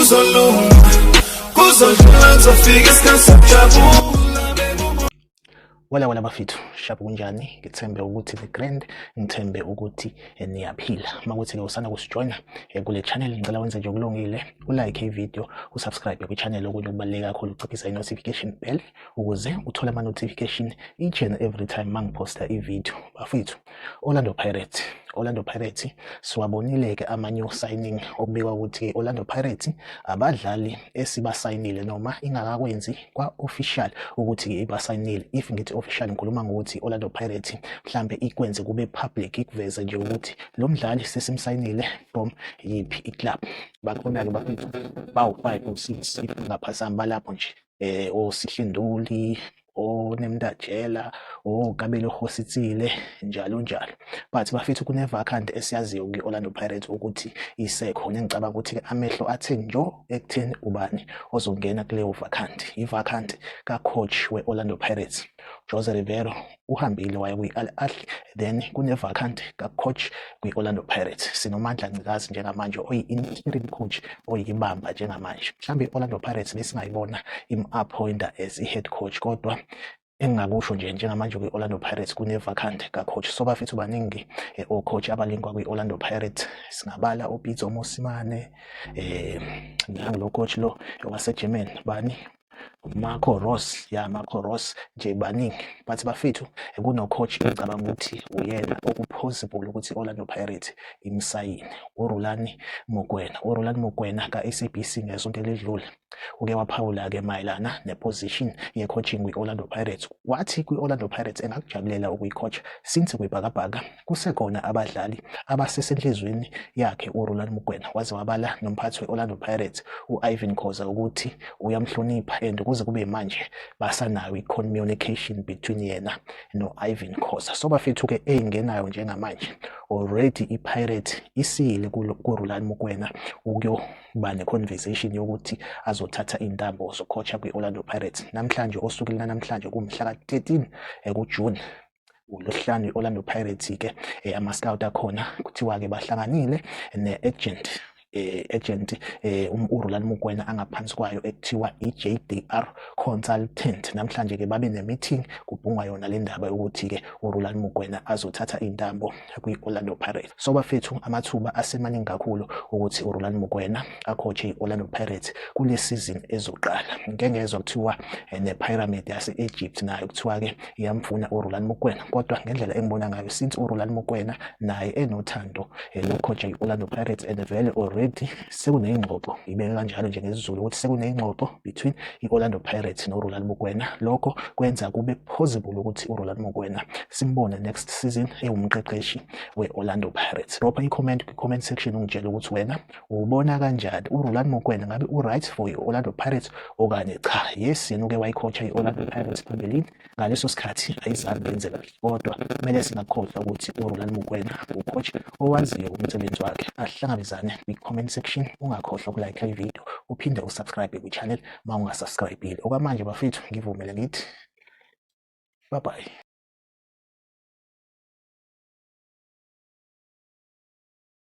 Kuzolunga, kuzodlula, kuzofika isikhathi sokujabula. Wala wala bafethu, sharp, kunjani? Ngithembe ukuthi the grand, ngithembe ukuthi niyaphila. Makuthi ke usanda kusijoina kule channel, ngicela wenze nje okulungile, ulike i-video, usubscribe kwi-channel. Okunye okubaluleke kakhulu, uciphisa i-notification bell ukuze uthole ama-notification each and every time mangiphosta i-video. Bafethu, Orlando Pirates, Orlando Pirates, siwabonile ke ama new signing okubikwa ukuthi Orlando Pirates abadlali esibasayinile noma ingakakwenzi kwa official ukuthi ibasayinile. If ngithi official, ngikhuluma ngokuthi Orlando Pirates mhlambe ikwenze kube public, ikuveze nje ukuthi lo mdlali sesimsayinile from yiphi iclub. Bakhona ke bafethu, bawu-5 or 6 if ngaphazami, balapho nje, oSihle Nduli, oNemtajela, oKabelo Kgositsile, njalo njalo. But bafethu, kune-vacant esiyaziyo kwi-Orlando Pirates ukuthi isekhona, engicabanga ukuthi amehlo athe njo ekutheni ubani ozongena kuleyo vacant, i-vacant ka-coach we-Orlando Pirates. Jose Rivero uhambile waya kwi-Al Ahly, then kune-vacant ka-coach kwi-Orlando Pirates. SinoMandla Ncikazi njengamanje oyi-interim coach, oyibamba njengamanje. Mhlawumbe i-Orlando Pirates besingayibona im-appointa as i-head coach, kodwa engingakusho nje njengamanje, kwi-Orlando Pirates kune-vacant ka-coach. So bafethu, baningi o-coach abalinkwa kwi-Orlando Pirates. Singabala uPitso Mosimane, nangu coach lo wase-German, bani, Marco Rose, ya, Marco Rose nje, baningi. But bafethu, kuno-coach engicabanga ukuthi uyena oku-possible ukuthi i-Orlando Pirates imsayine, uRulani Mokwena. URulani Mokwena ka-SABC ngesonto eledlule uke waphawula-ke mayelana ne-position ye-coaching kwi-Orlando Pirates, wathi kwi-Orlando Pirates engakujabulela ukuyi-coach since kwibhakabhaka kusekhona abadlali abasesenhlizweni yakhe uRulani Mokwena. Waze wabala nomphathi we-Orlando Pirates u-Irvin Khoza ukuthi uyamhlonipha and kuze kube manje basanayo i-communication between yena no-Irvin Khoza. So bafethu-ke, eyingenayo njengamanje, already i-Pirate isiyile kuRulani Mokwena ukuyoba ne-conversation yokuthi azothatha intambo zocoacha kwi-Orlando Pirates. Namhlanje, osukwini lanamhlanje, kumhla ka-13 kuJune, uLwesihlanu, i-Orlando Pirates-ke ama-scout akhona kuthiwa-ke bahlanganile ne-agent, agent uRulani Mokwena angaphansi kwayo ekuthiwa i-JDR Consultant. Namhlanje ke babe ne-meeting, kubhungwa yona le ndaba yokuthi ke uRulani Mokwena azothatha intambo kwi-Orlando Pirates. So bafethu, amathuba asemaningi kakhulu ukuthi uRulani Mokwena a-coache i-Orlando Pirates kule season ezoqala. Ngike ngezwa kuthiwa ne-Pyramid yase-Egypt nayo kuthiwa ke iyamfuna uRulani Mokwena, kodwa ngendlela engibona ngayo, since uRulani Mokwena naye enothando lokucoacha i-Orlando Pirates and vele already sekuney'ngxoxo, ibeke kanjalo nje ngesiZulu ukuthi sekuney'ngxoxo between i-Orlando Pirates noRulani Mokwena, lokho kwenza kube possible ukuthi uRulani Mokwena simbone next season ewumqeqeshi we-Orlando Pirates. Dropha i-comment kwi-comment section ungitshele ukuthi wena ubona kanjani uRulani Mokwena, ngabe u-right for i-Orlando Pirates okanye cha? Yes, yena uke wayicoacha i-Orlando Pirates phambilini, ngaleso sikhathi ayizange yenze kahle, kodwa kumele singakhohlwa ukuthi uRulani Mokwena ucoach owaziyo umsebenzi wakhe. Ahlangabezane kwi-comment section. Ungakhohlwa ukulike i-video, uphinde usubscribe kwi-channel uma ungasubscribile. Okwamanje bafethu, ngivumele ngithi bye bye.